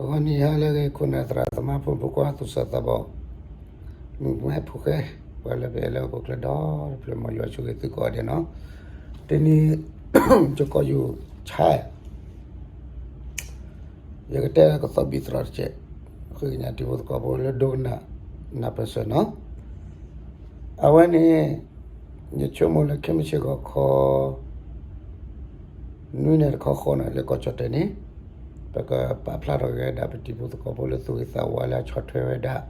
ဂီၤနံၤဟါလၢအဂ့ၤ ခိၣ်နၢ်သရၣ်သမါ ဖိမုၣ်ဖိခွါ သူၣ်စၢ်သးဘီၣ် မုၣ်ကမဲဖိဃဲ ပှၤလၢပအဲၣ်လၢဟီၣ်ခိၣ်ချၢဒီတဖျၢၣ် မ်ယွၤဆိၣ်ဂ့ၤသုကိးဂၤဒဲးနီၤ. တနံၤ ယကီၢ်ယူၢ်ဆါ ယကတဲကသီၣ်ဘံၣ်သရၣ်တကဲး ဃ့ကညးတံၤဖိသကိးဖိလၢဒိကနၣ်နၢ်ပၢၢ်စၢၤနီၤ. အဝဲန့ၣ် ယဆိကမိၣ်လၢခဲမုၢ်ဆ့ၣ်ဂီၤခီ နွံနၣ်ရံၣ်တခီဃိးနၣ်ရံၣ်လၢကီၢ်ကၠီၣ်တဲာ်န့ၣ် ပကပာ်ဖျါထီၣ်က့ၤဝဲဒၣ် ပတံၤဖိသကိးဖိလၢသူၣ်ဂ့ၤသးဝါလၢအဆီၣ်ထွဲဝဲဒၣ်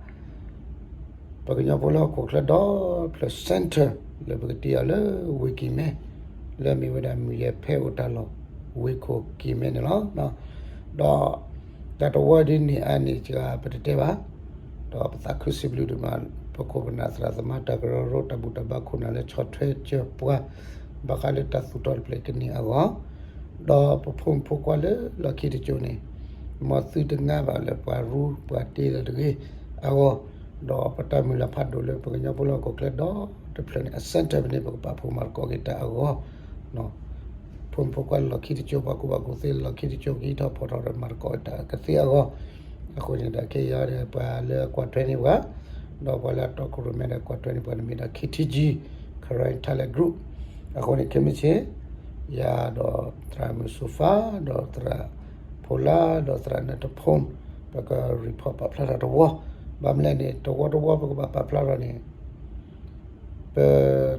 ပကညီဖိလၢဟီၣ်ခိၣ်ချၢဒီဖျၢၣ် center လၢပကတ့အီၤလၢဝ့ၢ်ကံၢ်မဲ လၢအမ့ၢ်ဝဲဒၣ်မုၢ်ယဲၢ်ဖဲအိၣ်တၢ်လီၢ် ဝ့ၢ်ခိၣ်ကံၢ်မဲန့ၣ်လီၤ. ဒီးတၢ်တဝီဒ်န့ၣ်အါန့ၣ် ပတတဲဘၣ်, ဒီးပသးခုစံးဘျုးဒိၣ်မး ပခိၣ်ပနၢ်သရၣ်သမါ တၢ်ကရၢကရိ တၢ်ဘူၣ်တၢ်ဘါခိၣ်နၢ်လၢဆီၣ်ထွဲစၢၤပှၤ ဘၣ်ဃးလၢတၢ်သူၣ်ထီၣ်တဖျၢၣ်ကန့ၢ်အဂီၢ် ဒီးပဖိမုၣ်ဖိခွါလၢလီၢ်ခံတစိၤန့ၣ် မ်သုတငါဘၣ်လၢပှၤရူပှၤတ့လၢၤတဂ့ၤအဂီၢ်, ဒီးပတၢ်မုၢ်လၢ်ဖးဒိၣ်လၢပကညီဖိလၢဟီၣ်ခိၣ်ချၢဒီတဖျၢၣ်န့ၣ် အ center ဖဲန့ၣ် ပကပာ်ဖှိၣ်မၤသကိးက့ၤတၢ်အဂီၢ်, ဖိမုၣ်ဖိခွါလၢလီၢ်ခံတစိၤ ပှၤကူၣ်ဘၣ်ကူၣ်သ့လၢလီၢ်ခံတစိၤ ကဟံးထီၣ်ဖီၣ်ထီၣ်ဒီးမၤသကိးက့ၤတၢ်ကသ့အဂီၢ်, အဃိန့ၣ်ဒီးခဲအံၤဒီး ပှၤလၢအကွၢ်ထွဲန့ၢ်ပှၤ ဒီးပှၤလၢအတီခိၣ်ရိၣ်မဲဒီးကွၢ်ထွဲန့ၢ်ပှၤန့ၣ်မ့ၢ်ဒၣ် K T G Karen Talent Group, အဃိန့ၣ် ခဲမုၢ်ဆ့ၣ် ယၤဒီးသရၣ်မုၢ်စိၤဖါ ဒီးသရၣ်ဖိလါ ဒီးသရၣ်နၢတဖိ ပက report ပာ်ဖျါထီၣ်တဝီ, ဘၣ်မနုၤလဲၣ်န့ၣ် တဝီတဝီပကဘၣ်ပာ်ဖျါထီၣ်န့ၣ် ပ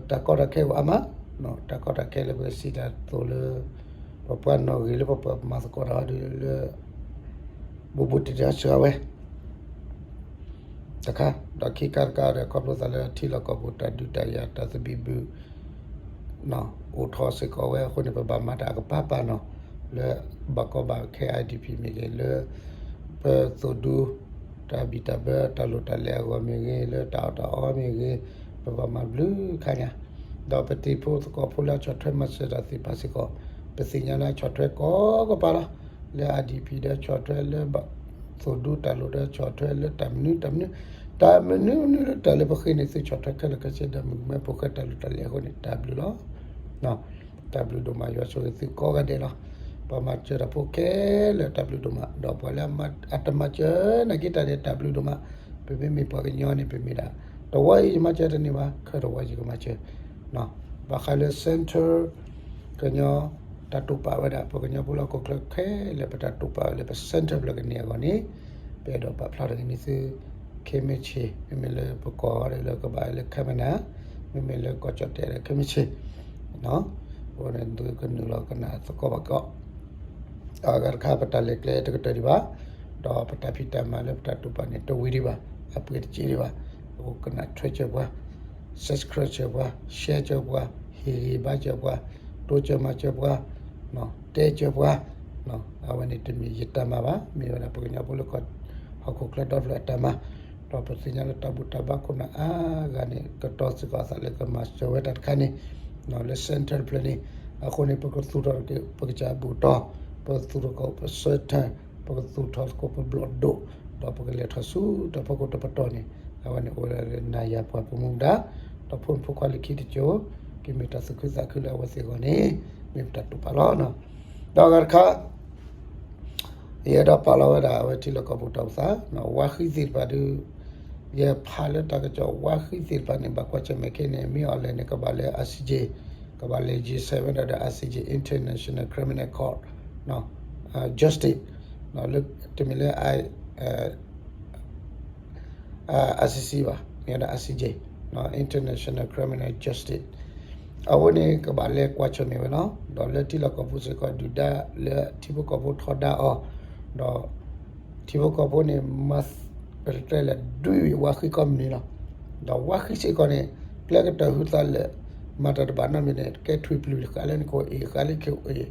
တၢ်ကီတၢ်ခဲအိၣ်အါမး, တၢ်ကီတၢ်ခဲလၢပစံးတၢ်အသိးလၢ ပပှၤနီၣ်ဂံၢ်လၢပပှၤမၤသကိးတၢ်အီၤဒ်လၢ ဘူးဘူးတံၢ်တံၢ်စှၤဝဲ တခါ, ဒီးခံခါတခါဒီး ခီဖျိသးလၢထံလီၢ်ကီၢ်ပူၤတၢ်ဒုးတၢ်ယၤတၢ်သဘံၣ်ဘုၣ် အိၣ်ထီၣ်စ့ၢ်ကီးဝဲအဃိန့ၣ် ပဘၣ်မၤတၢ်အကပၤပၤနီၤ, လၢဘၣ်ကီဘၣ်ခဲ I D P မ့ၢ်ဂ့ၤ လၢပသိၣ်ဒူ တၢ်ဘံၣ်တၢ်ဘၢတၢ်လိၣ်တၢ်လဲအဂီၢ်မ့ၢ်ဂ့ၤ လၢတၢ်အီၣ်တၢ်အီမ့ၢ်ဂ့ၤ ပဘၣ်မၤဘျုးခါညါ, ဒီးပတံၤဖိသကိးဖိလၢအဆီၣ်ထွဲမၤစၢၤတၢ်သ့ၣ်တဖၣ်စ့ၢ်ကီး ပသ့ၣ်ညါလၢအဆီၣ်ထွဲကိးကပၤလီၤ, လၢ I D P ဒီးဆီၣ်ထွဲလၢ သိၣ်ဒူတၢ်လိၣ်ဒီးဆီၣ်ထွဲလၢတၢ်မနုၤတၢ်မနုၤ, တၢ်မနုၤမနုၤလၢတၢ်လၢပဃ့န့ၢ်သုဆီၣ်ထွဲခဲလၢာ်ခဲဆ့ဒီးမုၣ်ကမဲဖိဃဲတၢ်လိၣ်တၢ်လဲအဃိန့ၣ် တၢ်ဘျုးလီၤ. တၢ်ဘျုးဒိၣ်မး ယွၤဆိၣ်ဂ့ၤသုကိးဂၤဒဲးလီၤ. ပှၤမၤစၢၤတၢ်ဖိခဲလၢာ်တၢ်ဘျုးဒိၣ်မး ဒီးပှၤလၢအတမၤစၢၤနာ်က့တၢ်န့ၣ် တၢ်ဘျုးဒိၣ်မး, ပမ့မ့ၢ်ပှၤကညီန့ၣ် ပမ့ၢ်ဒၣ် တဝီအံၤယမၤစၢၤတန့ၢ်ဘၣ် ခဲတဝီယကမၤစၢၤ ဘၣ်ဃးလၢ center ကညီ တၢ်တိာ်ပာ်ဝဲဒၣ် ပကညီဖိလၢဟီၣ်ခိၣ်ချၢခဲလၢာ် ပတၢ်တိာ်ပာ်ဝဲလၢပ center ဖျၢၣ်ကန့ၢ်အဂီၢ်န့ၣ် ပအဲၣ်ဒိးပာ်ဖျါထီၣ်က့ၤန့ၢ်သု ခဲမုၢ်ဆ့ၣ် မ့မ့ၢ်လၢပကီၢ်ဒီးလၢကဘၣ်လၢခဲမနၤ မ့မ့ၢ်လၢကီၢ်ကၠီၣ်တဲာ်ဒီးခဲမုၢ်ဆ့ၣ် အဃိန့ၣ် သုကနုာ်လီၤကနၣ်သကိးဘၣ်ကီး အဂၤတခါ ပတၢ်လဲၤကျဲတကတၢၢ်ဒံးဘၣ်, ဒီးပတၢ်ဖံးတၢ်မၤလၢပတၢ်တိာ်ပာ်န့ၣ် တဝံၤဒံးဘၣ်, အပှ့ၤတစ့ဒံးဘၣ်, ပကနၣ်ထွဲစၢၤပှၤ, subscribe စၢၤပှၤ, share စၢၤပှၤ, ဟ့ၣ်ဂံၢ်ဘါစၢၤပှၤ, တိစၢၤမၤစၢၤပှၤ, တဲစၢၤပှၤ, အဝဲန့ၣ်တမ့ၢ်ယတၢ်မၤဘၣ်, မ့ၢ်ဝဲဒၣ်ပကညီဖိလၢဟီၣ်ခိၣ်ချၢဒီဖျၢၣ်အတၢ်မၤ, ဒီးပသ့ၣ်ညါလၢတၢ်ဘူၣ်တၢ်ဘါခိၣ်နၢ်အါဂၤန့ၣ် ကတီၤစ့ၢ်ကီးအသးလၢကမၤစၢၤဝဲတၢ်တခါန့ၣ် လၢ center တဖျၢၣ်န့ၣ် အဃိန့ၣ် ပကသူၣ်ထီၣ်က့ၤ ပကစၢ်ဘူၣ်တီၢ်, ပကသူၣ်ထီၣ်က့ၤပ center, ပကသူၣ်ထီၣ်သကိးပဘျီၣ်ဒိၣ်, ဒီးပကလဲၤထီၣ်ဆူတၢ်ဖီခိၣ်တပတီၢ်န့ၣ် အဝဲန့ၣ်အိၣ်ဝဲဒၣ်လၢနၤယၤပှၤပမူဒါ, ဒီးဖိမုၣ်ဖိခွါလၢခံတကၠိၤ, ကမ့ၢ်တၢ်သူၣ်ခုသးခုလၢအဝဲသ့ၣ်အဂီၢ်န့ၣ် မ့ၢ်ပတၢ်တိာ်ပာ်လီၤ. ဒီးအဂၤတခါ ယအဲၣ်ဒိးပာ်လီၤဝဲဒၣ် အဝဲထံလီၢ်ကီၢ်ပူၤတၢ်အိၣ်သး, ဝါဃံသ့ၣ်တဖၣ်ဒုး, ယဖးလၢတၢ်ကစီၣ် ဝါဃံသ့ၣ်တဖၣ်န့ၣ် ဘၣ်ကွၢ်ဆၢၣ်မဲာ်ခဲအံၤန့ၣ် မ့ၢ်အီၤလဲၣ်န့ၣ် ကဘၣ်လၢ I C J, ကဘၣ်လဲၤ ယ့ၤဆဲးဝဲဒၣ်ဒီး I C J International Criminal Court, Justice, တမ့ၢ်လၢ I C C ဘၣ်, မ့ၢ်ဝဲဒၣ် I C J, International Criminal Justice, အဝဲန့ၣ် ကဘၣ်လဲၤကွၢ်ဆၢၣ်မဲာ်ဝဲလီၤ. ဒီးလၢထံလီၢ်ကီၢ်ပူၤစ့ၢ်ကီး ဒုၣ်ဒါလၢထံဖိကီၢ်ဖိထီဒါအီၤ, ဒီးထံဖိကီၢ်ဖိန့ၣ် မၤ ပတဲလဲၣ် ဒွံဝဲဝါဃံကိးမုၢ်နံၤလီၤ. ဒီးဝါဃံစ့ၢ်ကီးန့ၣ် ကျဲကတၢၢ်ဟုသးလၢာ် မၤတၢ်တဘၣ်နီတမံၤန့ၣ် ကဲထွံၣ်ပျုၢ် ဃးလၢန့ၣ်ကအိၣ်အ့ၣ် ဃးလၢခံကအိၣ်အ့ၣ်,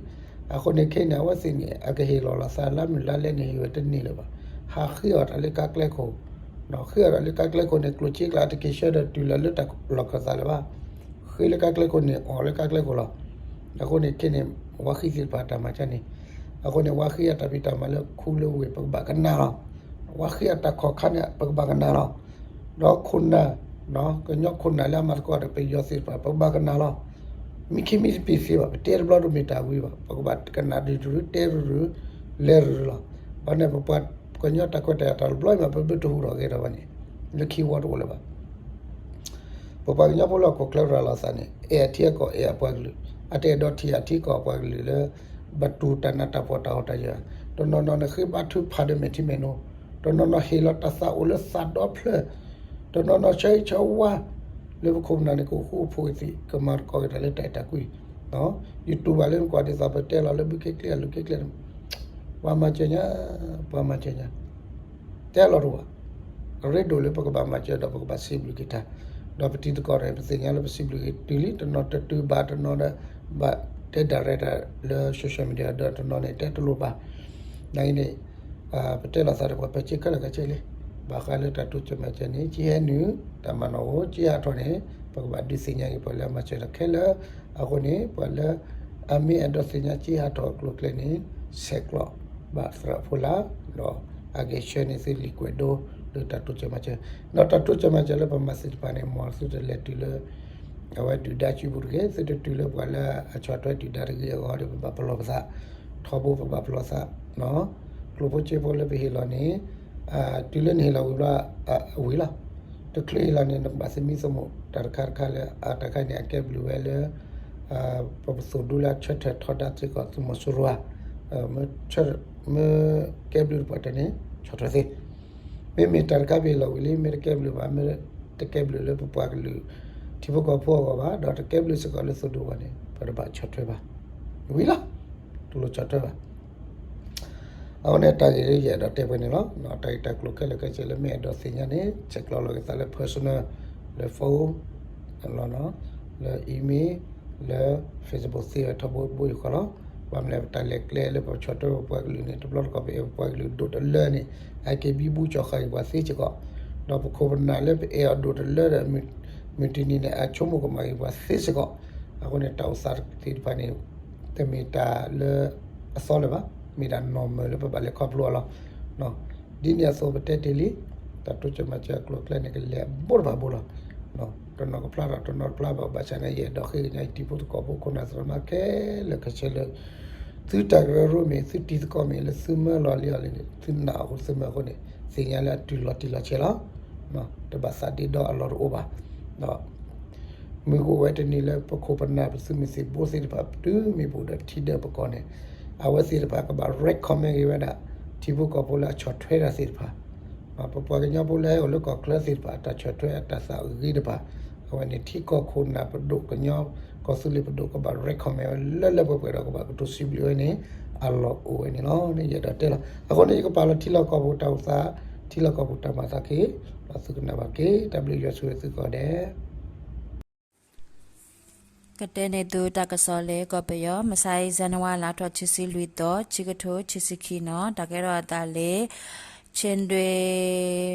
အဃိန့ၣ်ခဲအံၤန့ၣ် အဝဲသ့ၣ်န့ၣ် အကဟ့ၣ်လီၤလီၤသးလါမုၢ်လါလဲန့ၣ် ဟ့ၣ်ဝဲတန့ၢ်လၢၤဘၣ်. ဟးဃ့အီၣ်တၢ်လၢကါကျဲခိၣ်, ဒီးဃ့အီၣ်တၢ်လၢကါကျဲခိၣ်န့ၣ် ကျိၣ်စ့ကျါတက့ၤဆှၢဒီးတုၤလီၤလၢတၢ်လီၢ်ခၢၣ်သးလၢၤဘၣ်. ဃ့လၢကါကျဲခိၣ်န့ၣ် အီၣ်လၢကါကျဲခိၣ်လီၤ. အဃိန့ၣ်ခဲန့ၣ် ဝါဃံသ့ၣ်တဖၣ်တၢ်မၤကၢန့ၣ်, အဃိန့ၣ် ဝါဃံအတၢ်ဖံးတၢ်မၤလၢခူလၢဝ့ၢ် ပကဘၣ်ကနၣ်လီၤ. ဝါဃံအတၢ်ခီၣ်ခါန့ၣ် ပကဘၣ်ကနၣ်လီၤ. ဒီးခိၣ်နၢ်, ကညီခိၣ်နၢ်လၢအမၤသကိးဒီးပယီၤသ့ၣ်တဖၣ် ပကဘၣ်ကနၣ်လီၤ. မ့ၢ်ခံမံၤတပ့ၤသ့ဘၣ်, ပတဲတဘျီတမ့ၢ်တၢ်ဝံၤဘၣ်, ပကဘၣ်ကနၣ်ဒုးတရူး တဲတရူး လဲၤတရူးလီၤ. ဘၣ်န့ၣ်ပပှၤ ကညီတၢ်ခွဲးတၢ်ယာ်တၢ်တဘျီအံၤမး ပမ့ၢ်တဟူးထီၣ်ဂဲၤထီၣ်ဘၣ်န့ၣ် လၢခံဝီတအိၣ်လၢၤဘၣ်. ပပှၤကညီဖိလၢဟီၣ်ခိၣ်ချၢရၤလီၤသးန့ၣ် အဲၣ်အထံအကီၢ်အဲၣ်အပှၤကလုာ်, အတအဲၣ်ဒိးထံၣ်အထံအကီၢ်အပှၤကလုာ်လၢ ဘၣ်တူၢ်တၢ်နးတၢ်ဖှီၣ်တၢ်ဟီၣ်တၢ်ယၢၤ, တနီၤနီၤန့ၣ်ဃ့ဘါထုကဖၣ်ဒီးမဲာ်ထံမဲာ်နိ, တနီၤနီၤဟ့ၣ်လီၤတၢ်သးအိၣ်လၢသးဒီဖျၢၣ်, တနီၤနီၤဆၢဂ့ၤဆၢဝါ လၢပခိၣ်ပနၢ်န့ၣ် ကအိၣ်ဃူအိၣ်ဖိးက့ၤသ့ၣ် ကမၤသကိးက့ၤတၢ်လၢတၢ်အဲၣ်တၢ်ကွံ, ယတူၢ်ဘၣ်လၢနကွၢ်ဒ်သိးပတဲလီၤလၢဘုခ့ကျဲအလိၤခ့ကျဲန့ၣ် ပှၤမၤစၢၤညါ, ပှၤမၤစၢၤညါ, တဲလီၤတအိၣ်ဘၣ်. အရ့ဒိၣ်လၢပကဘၣ်မၤစၢၤဒီးပကဘၣ်စံးဘျုးက့ၤတၢ်, ဒီးပတံၤသကိးန့ၣ် ပသ့ၣ်ညါလၢပစံးဘျုးက့ၤတုၤလံ, တနီၤတတုၤဘၣ်, တနီၤဒီး ဘၣ်တဲ direct တၢ်လၢ social media ဒီးတနီၤန့ၣ် တဲတလိၣ်ဘၣ်. နာ်က့န့ၣ် ပတဲလီၤသးဒီးပှၤပၢဆ့ခဲလၢာ်ခဲဆ့လံ, ဘၣ်ဃးလၢတၢ်တိစၢၤမၤစၢၤန့ၣ် ကဟဲနုာ် တၢ်မၤနီၣ်ဧိၤ က့ဟးထီၣ်န့ၣ် ပကဘၣ်ဒုးသ့ၣ်ညါက့ၤပှၤလၢအမၤစၢၤတၢ်ခဲလၢာ်, အဃိန့ၣ် ပှၤလၢ အမ့ၢ်အဲၣ်ဒိးသ့ၣ်ညါက့ဟးထီၣ်အကျိၤအကျဲန့ၣ် ဆဲးကျိးဘၣ်သရၣ်ဖိလၢ်, ဒီးအဂဲၤဆၢန့ၢ်သုလံာ်ကွဲးဒိလၢတၢ်တိစၢၤမၤစၢၤ, ဒီးတၢ်တိစၢၤမၤစၢၤလၢပမၤသ့ၣ်တဖၣ်န့ၣ် မ်သုတလဲၤတုၤလၢ အဝဲဒုၣ်ဒါစုပူၤတဂ့ၤ, သုတတုၤလၢပှၤလၢအဆီၣ်ထွဲဒုၣ်ဒါတဂ့ၤအဂီၢ်ဒီး ပဘၣ်ပလီၢ်ပသး, ထီဘိပဘၣ်ပလီၢ်သး, ကျိၣ်ဖိစ့ဖိလၢပဟ့ၣ်လီၤန့ၣ် တုၤလၢနဟ့ၣ်လီၤဝံၤဘျီ အဝံၤလီၤ. တချုးဟ့ၣ်လီၤန့ၣ် နကဘၣ်သမံသမိးတၢ်တခါတခါလၢ အတၢ်ခါန့ၣ် အကဲဘျုးဝဲလၢ ပပသိၣ်ဒူလၢအဆၢထၢၣ်ထီဒါစ့ၢ်ကီးသုးမီၤစိရိၤဧါ, မ့ၢ်ကဲဘျုးတပှၢ်တၢၢ်န့ၣ် ဆီၣ်ထွဲသ့, မ့မ့ၢ်တၢ်တခါပဟ့ၣ်လီၤဝံၤလံ မ့ၢ်တကဲဘျုးဘၣ်, မ့ၢ်တကဲဘျုးလၢပပှၤကလုာ် ထံဖိကီၢ်ဖိအဂီၢ်ဘၣ်, ဒီးတကဲဘျုးစ့ၢ်ကီးလၢသုးဒူအဂီၢ်န့ၣ် ပတဘၣ်ဆီၣ်ထွဲဘၣ်. ဝံၤလီၤ, တလိၣ်ဆီၣ်ထွဲဘၣ်. အဃိန့ၣ် တၢ်ဂ့ၢ်လၢယအဲၣ်ဒိးတဲပှဲၤန့ၣ်လီၤ. တၢ်ဂ့ၢ်တၢ်ကျိၤခဲလၢာ်ခဲဆ့လၢမ့ၢ်အဲၣ်ဒိးသ့ၣ်ညါန့ၣ် ဆဲးကျိးလီၤက့ၤသးလၢ personal, လၢ phone လၢ email, လၢ Facebook သ့ဝဲထီဘိဘိယူၢ်ဃီလီၤ. ဘၣ်မနုၤလဲၣ် ပတၢ်လဲၤကျဲလၢပဆီၣ်ထွဲပပှၤကလုာ်န့ၣ် တဘျီတခီၣ် ပအဲၣ်ပပှၤကလုာ်ဒိၣ်တလၢန့ၣ် အက့ၤဘံဘူကၠီၣ်ဃာ်က့ၤပှၤသ့စ့ၢ်ကီး, ဒီးပခိၣ်ပနၢ်လၢပအဲၣ်အီၤဒိၣ်တလၢဒီး မုၢ်တနံၤန့ၣ် အဆိကမိၣ်ကမၤက့ၤပှၤသ့စ့ၢ်ကီး. အဃိန့ၣ် တၢ်အိၣ်သးသ့ၣ်တဖၣ်န့ၣ် တမ့ၢ်တၢ်လၢအသီလၢၤဘၣ်, မ့ၢ်ဒၣ် normal လၢပဘၣ်လဲၤခီဖျိအီၤလီၤ. ဒ်န့ၣ်အသိးပတဲတ့ၢ်လံ, တၢ်တိစၢၤမၤစၢၤအကျိၤအကျဲန့ၣ် ကလဲၤအဘိတဖၣ်ဘိလီၤ. တနီၤကဖျါထီၣ်တနီၤတဖျါဘၣ် ဘၣ်ဆၣ်န့ၣ် ယအဲၣ်ဒိးဃ့ကညးယတံၤဖိသကိးဖိခိၣ်နၢ်သရၣ်သမါခဲလၢာ်ခဲဆ့လၢ သုတၢ်ကရၢကရိမ့ၢ် သုတံၤသကိးမ့ၢ် လၢသုမၢလီၤလံအီၤလံန့ၣ် သုနာ်အဃိသုမၢအဃိန့ၣ် သ့ၣ်ညါလၢအတုၤလီၤတံၢ်လီၤဆဲးလီၤ. တဘၣ်သးဒ့ဒီအလီၢ်တအိၣ်ဘၣ်. ဒီး မုၢ်ကအိၣ်ဝဲတနံၤလၢပခိၣ်ပနၢ်ပသုးမုၢ်သံၣ်ဘိသ့ၣ်တဖၣ် တုၤမ့ၢ်ပအိၣ်ဒီးထံဒၢပကီၢ်န့ၣ် အဝဲသ့ၣ်တဖၣ်ကဘၣ် recommend က့ၤဝဲဒၣ် ထံဖိကီၢ်ဖိလၢအဆီၣ်ထွဲတၢ်သ့ၣ်တဖၣ်, ပပှၤကညီဖိလၢဟဲအိၣ်လၢကီၢ်ချၢသ့ၣ်တဖၣ် အတၢ်ဆီၣ်ထွဲအတၢ်သးအဂ့ၤတဖၣ်, အဝဲန့ၣ်ထံကီၢ်ခိၣ်နၢ်ပဒိၣ်ကညီ ကီၢ်သူလ့ၤပဒိၣ်ကဘၣ် recommend ဝဲလၢလၢပှဲၤပှဲၤဒီးကဘၣ်ကတိၤစံးဘျုးဝဲန့ၣ် အလီၢ်အိၣ်ဝဲန့ၣ်လီၤ. န့ၣ်ယအဲၣ်ဒိးတဲလီၤ. အဃိန့ၣ် ယကပာ်လီၤထံလီၢ်ကီၢ်ပူၤတၢ်အိၣ်သး, ထံလီၢ်ကီၢ်ပူၤတၢ်မၤသးက့ၤ, ဒီးသုကနၣ်ဘၣ်က့ၤ, တၢ်ဘျုးယွၤဆိၣ်ဂ့ၤသုကိးဂၤဒဲး. ကတဲန့ၢ်သုတၢ်ကစီၣ်လၢကီၢ်ပယီၤ မဆါအံၤ ဇန်နဝါလါထီၣ်ခံဆံလွံၢ်သီ ခံကထိခံဆံခံနီၤ, တၢ်ကဲထီၣ်အသးလၢ ချင်းတွင်း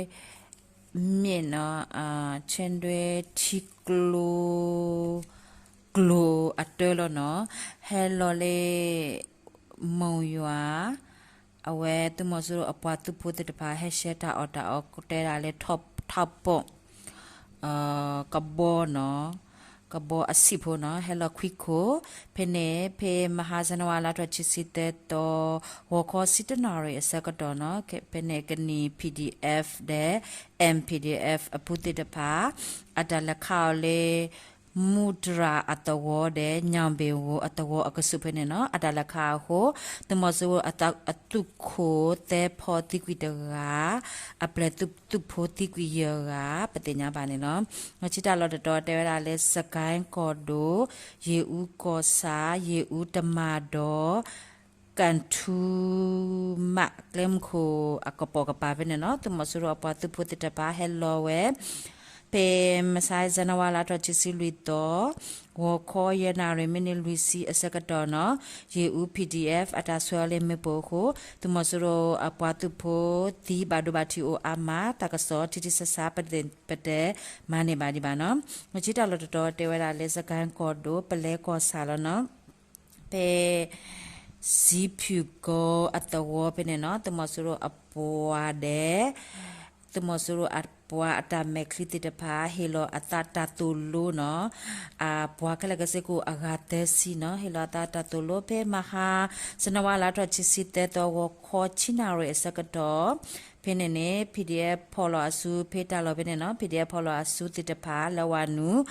မြစ်နီၤ, ချင်းတွင်းထံကျိ ကျိအတၢလီၤနီၤ, ဟဲလီၤလၢ မိၢ်ယွၤ အဝဲသုးမီၤစိရိၤအပှၤသုးဖိသ့ၣ်တဖၣ် ဟဲရှဲတၢ်အီၣ်တၢ်အီ တဲဒၣ်လၢ ထောက်ပို့ ကဘီနီၤ, ကဘီအဆံးဖိနီၤ, ဟဲလီၤခွံခိၣ်, ဖဲန့ၣ် ဖဲမဟါ ဇန်နဝါလါထီၣ်ခံဆံသၢသီ ဂီၤခီဆံတၢနၣ်ရံၣ်အဆၢကတီၢ်နီၤ, ဖဲန့ၣ်ကနံၤ P D F ဒီး M P D F အပူၤသ့ၣ်တဖၣ် အတၢ်လဲၤခးအီၤလၢ မူတြၢ်အသဝီဒီး ညောင်ပင်ဝ့ၢ်အသဝီအကဆူးဖဲန့ၣ်နီၤ, အတၢ်လဲၤခးအဃိ သုးမီၤစိရိၤအသုးခိၣ်သၢဖီသံကွံာ်တဂၤ, အပျဲၢ်သုးဖိသံကွံာ်ယဲၢ်ဂၤ ပသ့ၣ်ညါဘၣ်န့ၣ်လီၤ. ဆံတၢ်လီၢ်တတီၤတဲဝဲဒၣ်လၢ စကဲၣ်ကီၢ်ဒိၣ်, ယ့ၣ်အူကီၢ်ဆၣ်, ယ့ၣ်အူတမၤဒီး ကၣ်ထူမး ကျဲမုၢ်ခိၣ်အကပိာ်ကပၤဖဲန့ၣ်နီၤ, သုးမီၤစိရိၤအပှၤသုးဖိသ့ၣ်တဖၣ်ဟဲလီၤဝဲ ဖဲမဆါ ဇန်နဝါလါထီၣ်ခံဆံလွံၢ်သီ ဂီၤခီယဲၢ်နၣ်ရံၣ် မံးနံးလွံၢ်ဆံအဆၢကတီၢ်နီၤ, ယ့ၣ်အူ P D F အတၢ်ဆွဲအီၤလၢမ့ၣ်ပိၢ်အဃိ သုးမီၤစိရိၤအပှၤသုးဖိသံဘၣ်ဒိဘၣ်ထံးအိၣ်အါမး, တၢ်ကစီၣ်ထံထံဆးဆး ပတဲမၤန့ၢ်ဘၣ်ဒံးဘၣ်နီၤ. ဆံတၢ်လီၢ်တတီၤတဲဝဲဒၣ်လၢ စကဲၣ်ကီၢ်ဒိၣ် ပလဲကီၢ်ဆၣ်လီၤနီၤ. ဖဲ စံဖုၣ်ကီအသဝီဖဲန့ၣ်နီၤ, သုးမီၤစိရိၤအပှၤဒီး သုးမီၤစိရိၤအပှၤအတၢ်မဲာ်ချံသ့ၣ်တဖၣ် ဟ့ၣ်လီၤအသးတၢ်သိၣ်လိနီၤ, အပှၤခဲလၢာ်ခဲဆ့ကိးအဂၤသၢဆံနီၤ, ဟ့ၣ်လီၤအသးတၢ်သိၣ်လိ ဖဲမဟါ ဇန်နဝါလါထီၣ်ခံဆံသၢသီ ဂီၤခီခံနၣ်ရံၣ်အဆၢကတီၢ် ဖဲန့ၣ်န့ၣ် PDF ဖီၣ်လီၤအစု ဖဲတၢ်လီၢ်ဖဲန့ၣ်နီၤ, PDF ဖီၣ်လီၤအစုသ့ၣ်တဖၣ် လၢဝၤနုာ်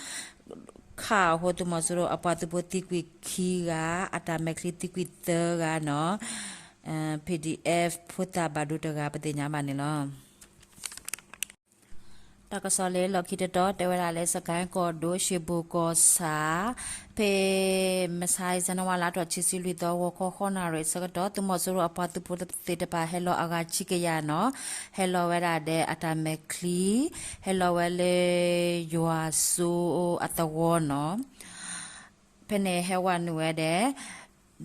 ခးအဃိ သုးမီၤစိရိၤအပှၤသုးဖိသံကွံာ်ခံဂၤ, အတၢ်မဲာ်ချံသံကွံာ်သၢဂၤနီၤ, PDF ဖိသၣ်ဘၣ်ဒိတဂၤ ပသ့ၣ်ညါဘၣ်န့ၣ်လီၤ. တၢ်ကစီၣ်လၢလီၢ်ခံတတီၤ တဲဝဲဒၣ်လၢ စကဲကီၢ်ဒိၣ် ရှ့ဘိၣ်ကီၢ်ဆၣ် ဖဲ မဆါ ဇန်နဝါလါထီၣ်ခံဆံလွံၢ်သီ ဂီၤခီဃိးနၣ်ရံၣ်အဆၢကတီၢ် သုးမီၤစိရိၤအပှၤသုးဖိသ့ၣ်တဖၣ် ဟဲလီၤအဂၤခံကယၤနီၤ, ဟဲလီၤဝဲဒၣ်ဒီးအတၢ်မဲာ်ချံ, ဟဲလီၤဝဲလၢ ယွၤစိအသဝီနီၤ, ဖဲန့ၣ်ဟဲဝၤနုာ်ဝဲဒီး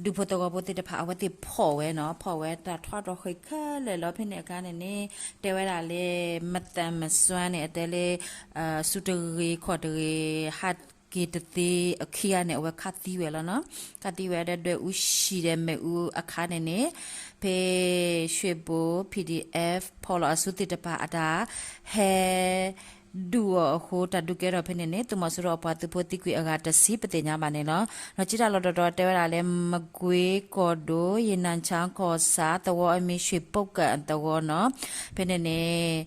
ဒူဖိသဝီဖိသ့ၣ်တဖၣ် အဝဲသ့ၣ်ဖီၣ်ဝဲနီၤ, ဖီၣ်ဝဲတၢ်ထီၣ်တၢ်ဃ့ခဲလၢာ်လီၤ. ဖဲန့ၣ်အခါန့ၣ်န့ၣ် တဲဝဲဒၣ်လၢ မသးမစွမ်းန့ၣ် အတဲလၢ စုတဂ့ၤခီၣ်တဂ့ၤ ဟးက့ၤတသ့အခံဂၤန့ၣ် အဝဲခးသံဝဲလီၤနီၤ. ခးသံဝဲဒီး ဒွဲၣ်အူဆံၣ်ဒီးမ့ၣ်အူအခါန့ၣ်န့ၣ် ဖဲ ရှ့ဘိၣ် PDF ဖီၣ်လီၤအစုသ့ၣ်တဖၣ်အတၢ်ဟဲ ဒုးအီၤအဃိ တၢ်ဒုးကဲထီၣ်ဖဲန့ၣ်န့ၣ် သုးမီၤစိရိၤအပှၤသုးဖိသံကွံာ်အဂၤတဆံ ပသ့ၣ်ညါဘၣ်န့ၣ်လီၤ. လီၢ်ခံတၢ်လီၢ်တတီၤတဲဝဲဒၣ်လၢ မကွ့ကီၢ်ဒိၣ် ယ့ၣ်နၣ်ဆၣ်ကီၢ်ဆၣ် သဝီအမံၤ ရှ့ၣ်ပိကၣ်သဝီနီၤ, ဖဲန့ၣ်န့ၣ်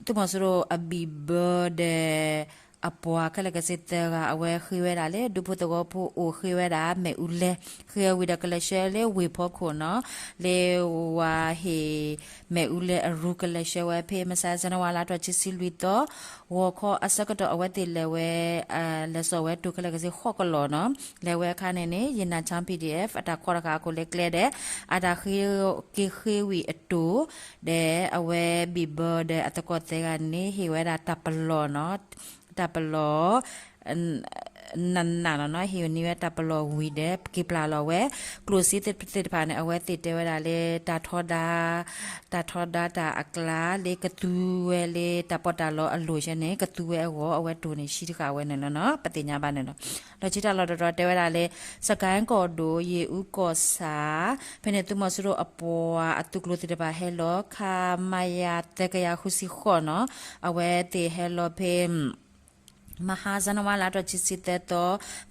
သုးမီၤစိရိၤအဘံၣ်ဘၢဒီး အပှၤခဲလၢာ်ခဲဆ့သၢဂၤ အဝဲဃ့ဝဲဒၣ်လၢ ဒူဖိသဝီဖိအိၣ်ဃ့ဝဲဒၣ် မ့ၣ်အူလဲ ဃ့ဝံၤဒီးကလဲၤဆှၢလၢဝ့ၢ်ဖီခိၣ်နီၤ, လၢဝၤဟ့ၣ်မ့ၣ်အူလဲအရူ ကလဲၤဆှၢဝဲဖဲ မဆါ ဇန်နဝါလါထီၣ်ခံဆံလွံၢ်သီ ဂီၤခီအဆၢကတီၢ် အဝဲသ့ၣ်လဲၤဝဲ လဲၤစိာ်ဝဲတိၤခဲလၢာ်ခဲဆ့ဃိးကလီၢ်နီၤ, လဲၤဝဲအခါန့ၣ်န့ၣ် ယ့ၣ်နၣ်ဆၣ် PDF အတၢ်ခီတခါအခိၣ်လၢကျဲဒီး အတၢ်ဃ့က့ၤဃ့ဝံၤအတိၤ ဒီးအဝဲဘံၣ်ဘၢဒီးအသကိးသၢဂၤန့ၣ် ဟ့ၣ်ဝဲဒၣ်တၢ်ပလီၢ်နီၤ, တၢ်ပလီၢ် နးနးလီၤနီၤ, ဟ့ၣ်န့ၢ်ဝဲတၢ်ပလီၢ်ဝံၤဒီး က့ၤပျၢ်လီၤဝဲ ကျိၣ်စ့သ့ၣ်တဖၣ်န့ၣ် အဝဲသ့ၣ်တဲဝဲဒၣ်လၢ တၢ်ထီဒါ တၢ်ထီဒါတၢ်အကျါ လၢကသူဝဲလၢတၢ်ပီးတၢ်လီအလိၤဆဲန့ၣ် ကသူဝဲအဂီၢ် အဝဲတိၤန့ၣ် ဆံတဃာ်ဝဲန့ၣ်လီၤနီၤ, ပသ့ၣ်ညါဘၣ်န့ၣ်လီၤ. လီၢ်ခံတၢ်လီၢ်တတီၤတဲဝဲဒၣ်လၢ စကဲကီၢ်ဒိၣ် ယ့ၣ်အူကီၢ်ဆၣ် ဖဲန့ၣ် သုးမီၤစိရိၤအပှၤအသုးကျိၤသ့ၣ်တဖၣ်ဟဲလီၤ ခမရ သၢကယၤဃုဆံဃိးနီၤ, အဝဲသ့ၣ်ဟဲလီၤဖဲ မဟါ ဇန်နဝါလါထီၣ်ခံဆံသၢသီ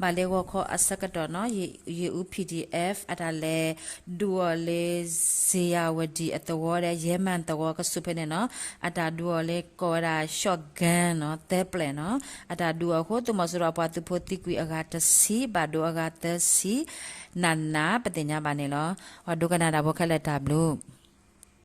ဘၣ်လၢဂီၤခီအဆၢကတီၢ်နီၤ, ယ့ၣ်အူ PDF အတၢ်လဲၤဒုးအီၤလၢ ဇေယျာဝတီ အသဝီဒီး ရဲမန် သဝီကဆူးဖဲန့ၣ်နီၤ, အတၢ်ဒုးအီၤလၢကိးဝဲဒၣ် shotgun နီၤ, သၢပျဲၢ်နီၤ, အတၢ်ဒုးအီၤအဃိ သုးမီၤစိရိၤအပှၤသုးဖိသံကွံာ်အဂၤတဆံ ဘၣ်ဒိအဂၤသၢဆံ နးနး ပသ့ၣ်ညါဘၣ်န့ၣ်လီၤ. ပှၤဒိကနၣ်တၢ်ဖိခဲလၢာ်တၢ်ဘျုး